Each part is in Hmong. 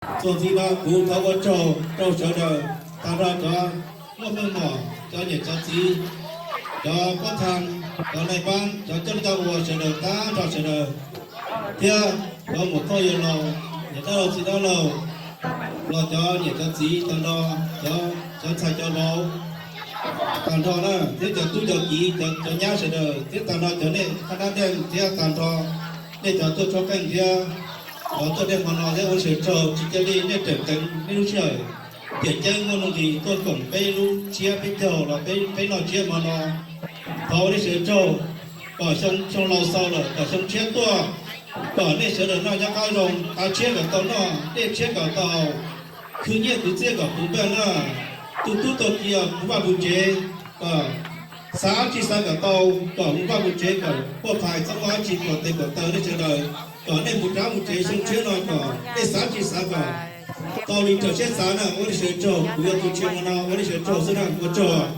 Txuas ntxiv no kuv thov ua tsaug rau sawv daws, tag nrho cov muaj meej mom, cov niam cov txiv, cov pab tham, cov nai pab, cov coj li coj ua sawv daws tag nrho sawv daws, thiab cov muam thoj yawg laus, niam dab laug txiv dab laug, los cov niam cov txiv tag nrho, cov ntxhais cov vauv tag nrho na, thiab cov tub cov kiv, cov nyab sawv daws, thiab tag nrho cov nej qhab dab deej thiab tag nrho nej cov tuaj tshoob qeej thiab cov tuaj dej hmo no thiab ua sawv tsaug tsis cia li nej tseem teev nej lub sij hawm tiam ceeb muaj nuj nqis tuaj koom peb lub tsiab peb caug los peb noj tsiab hmo no. Thov ua nej sawv tsaug, kom xyoo laus xaus lawm kom xyoo tshiab tuaj, kom nej sawv daws noj nyob qab zoo, tav tshiab kom tau noj, dej tshiab kom tau haus, khwv nyiaj khwv txiaj kom puv npaj na, tu tub tu kiv puv vaj puv tsev, kom xav tsis xav kom tau, kom mus vaj mus tsev kom puaj phais txhob muaj dab tsi kom tes kom taw nej sawv daws, kom nej mus rov mus tsev xyoo tshiab no kom nej xav tsis xav kom tau li raws siab xav na. Ua nej sawv tsaug, kuv yog tus tshia hmo no ua nej sawv tsaug xwb na, ua tsaug.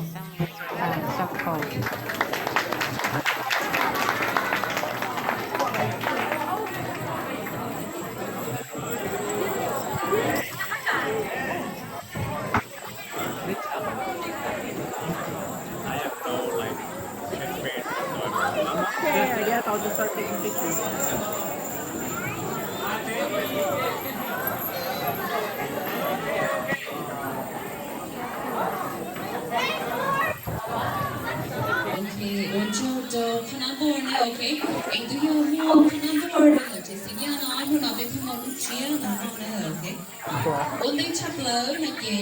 Ok, ua tsaug rau qhab nab npor na, ok. Es twb yog muaj qhab nab npor rau ntawm tsev xeem Yaj no, hnub no peb thiaj muaj lub tsiab no na, ok. Ua ntej tshaj plaws no ces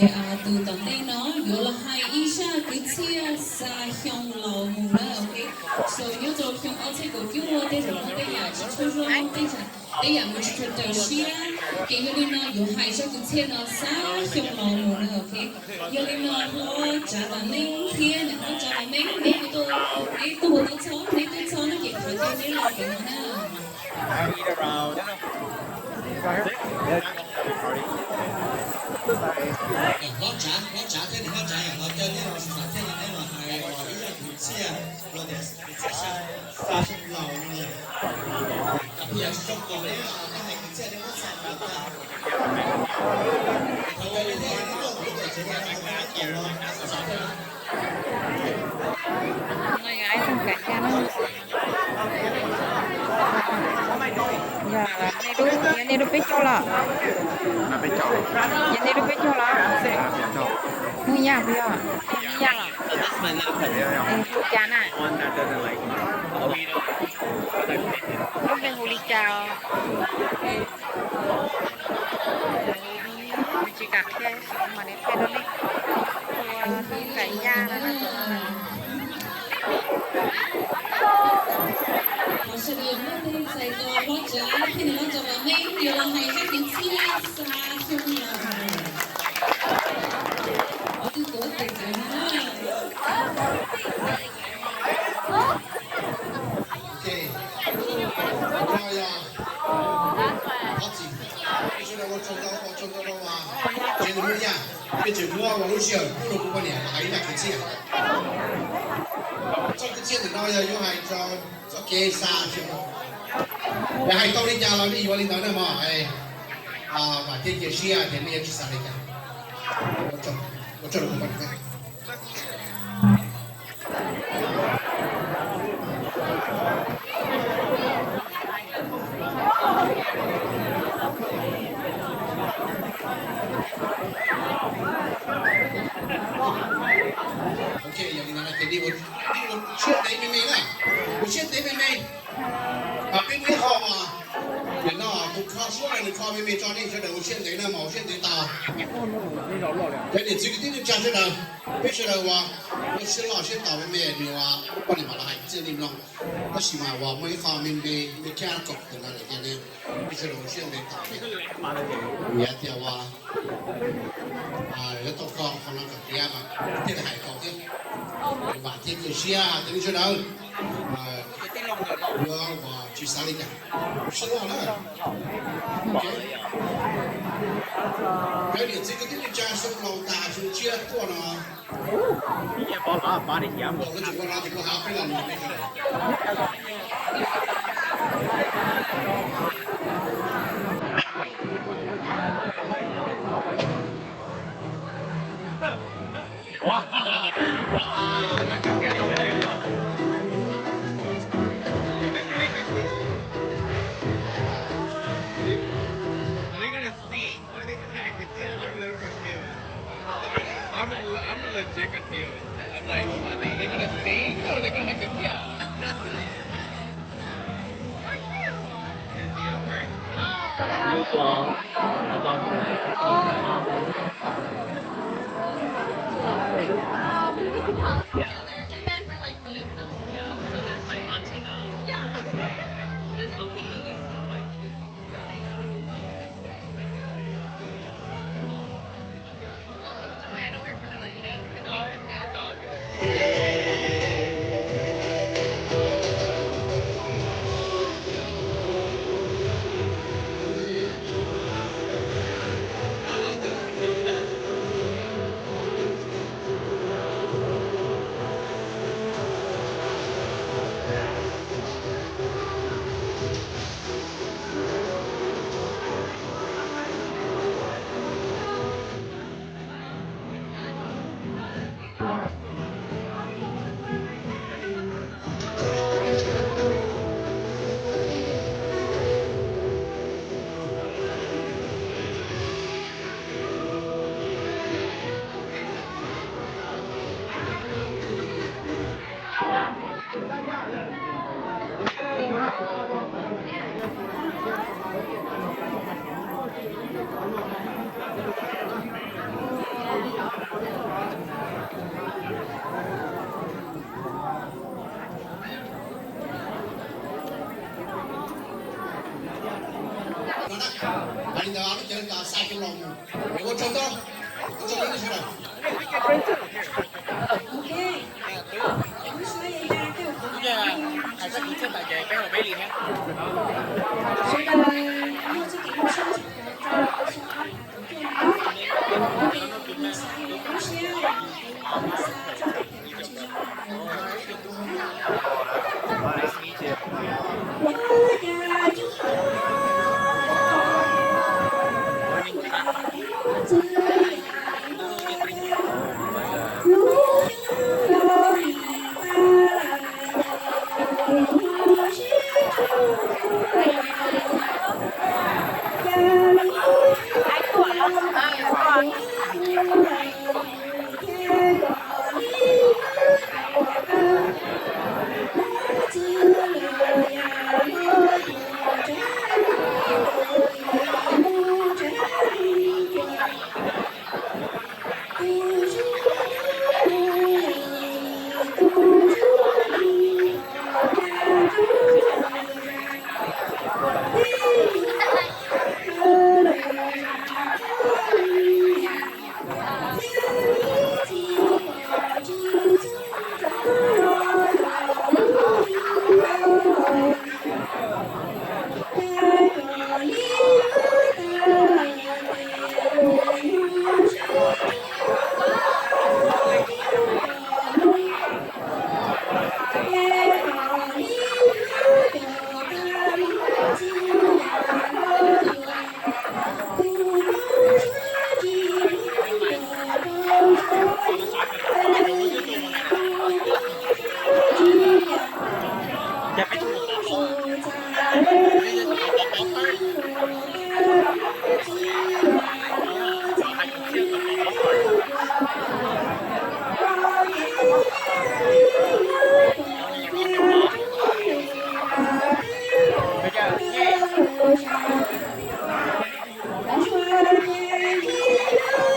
tus tom ntej no yuav los hais ib zaj kwv txhiaj xa xyoo laus mus na, ok. So nyob rau xyoo ob txhiab kaum cuaj tej zaum muaj tej yam tsis tshua zoo, tej yam mus tsis tshua raws siab, ces yog li no yuav hais zaj kwv txhiaj no xa xyoo laus mus na, ok. Yog li no hlob Tsav Vam Meej thiab niam hlob Tsav Vam Meej, neb tuaj, neb tuaj ua tau txhob, neb tuaj txhob no ces thov caw neb los pem no na. Hlob Tsav, hlob Tsav thiab niam hlob Tsav, los caw neb los sim xav thiaj li neb los hais ib zaj kwv txhiaj los tias kwv txhiaj xa xyoo laus no yog, cov phooj ywg tsis zoo kom neb los hais kwv txhiaj neb muab xa los tag. Yog nej lub peb caug los? Yog nej lub peb caug los? Hnub Yaj puas yog? Hnub Yaj los? Es hu cas na? Lub npe hu li cas? Nws tsis kam qhia, mas nws qhia rau nej. Hu ua Hnub Yaj no. Sawv daws muaj tej txais tos hlob Tsav thiab niam hlob Tsav Vam Meej yuav los hais zaj kwv txhiaj xa xyoo laus. Ob tug tuav tes kawg na. Ok, no yog ob txhais, sawv daws ua tsaug ntau, ua tsaug ntau rau tsev neeg Hmoob Yaj, peb tseem muab ua lub sij hawm pub rau kuv poj niam los hais ib zaj kwv txhiaj. Zaj kwv txhiaj ntawm no yog yuav hais txog txoj kev xa xyoo laus. Yog hais tau li cas los nej yuav li ntawd na mog. Vam thiab cia siab tias nej yuav tsis xav li cas. Ua tsaug rau kuv poj niam. Ok, yog li no ces nej ua siab ntev me me na, ua siab ntev me me. Peb muaj ib qho mas, nim no tus kho suab no nws kho me me tso, nej sawv daws ua siab ntev na, mas ua siab ntev tau. Cov niam txiv kwv tij neej tsa sawv daws, peb sawv daws ua, ua siab loj siab tau me me, nws ua poj niam mam los hais txij nej mloog. Tab sis mas uas muaj ib qho me me, me kiag kaum tus no lawm tiag ne, peb sawv daws ua siab ntev tau. Vim tias uas yuav tau kho qhov no kom tiav mas thiaj li hais tau thiab. Vam thiab cia siab tias nej sawv daws yuav uas tsis xav li cas, siab loj na. Cov niam txiv kwv tij neej tsa xyoo laus tas xyoo tshiab tuaj no, lawv tseem ua no ces kuv hais peb los mus peb sawv daws. Ua tsaug ntau, ua tsaug ntau sawv daws.